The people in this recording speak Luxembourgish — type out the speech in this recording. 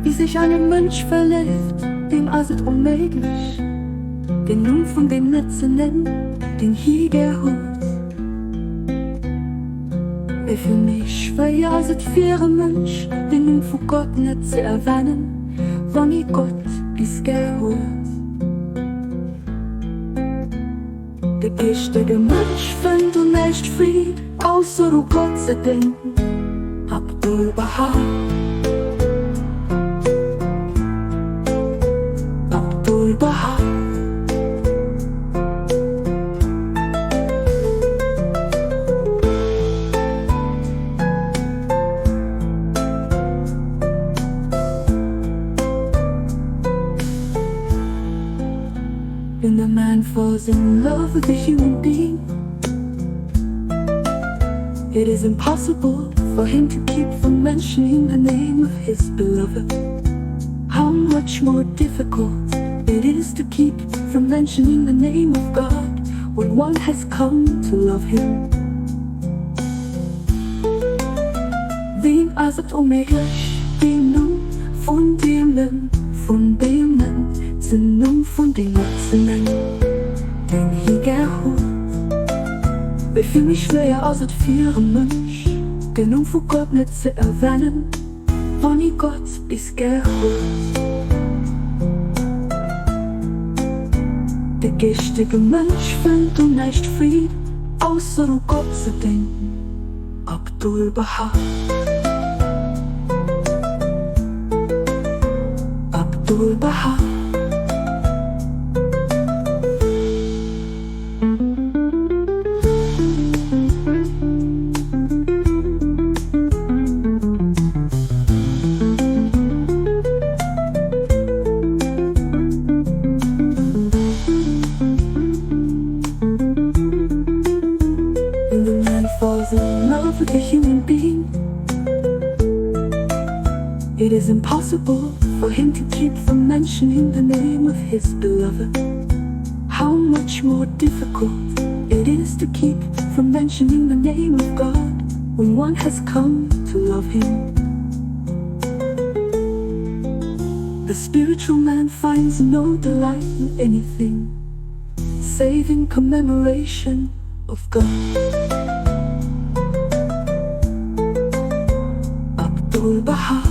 Wie sich ein Mönch verläuft, dem ass et onméiglech, den Numm vun deem net ze nennen, deen hie gär huet. Wéi vill méi schwéier ass et fir e Mënsch, den Numm vu Gott net ze erwänen, wann hie Gott bis gär huet. De geeschtege Mënsch fënnt u näischt Freed, ausser u Gott ze denken. Abdu'l-Bahá. Abdu'l-Bahá. When a man falls in love with a human being, it is impossible for him to keep from mentioning the name of his beloved. How much more difficult it is to keep from mentioning the name of God when one has come to love him. Wem ass et onméiglech, den Numm vun deem vun deem den Numm vun deem net ze nennen, deen hie gär huet? Wéi vill méi schwéier ass et fir e Mënsch, den Numm vu Gott net ze erwänen, wann hie Gott bis gär huet? De geeschtege Mënsch fënnt u näischt Freed, ausser u Gott ze denken. Abdu'l-Bahá. Abdu'l-Bahá. When the man falls in love with a human being, it is impossible for him to keep from mentioning the name of his beloved. How much more difficult it is to keep from mentioning the name of God when one has come to love him. The spiritual man finds no delight in anything save in commemoration of God. Abdu'l-Bahá.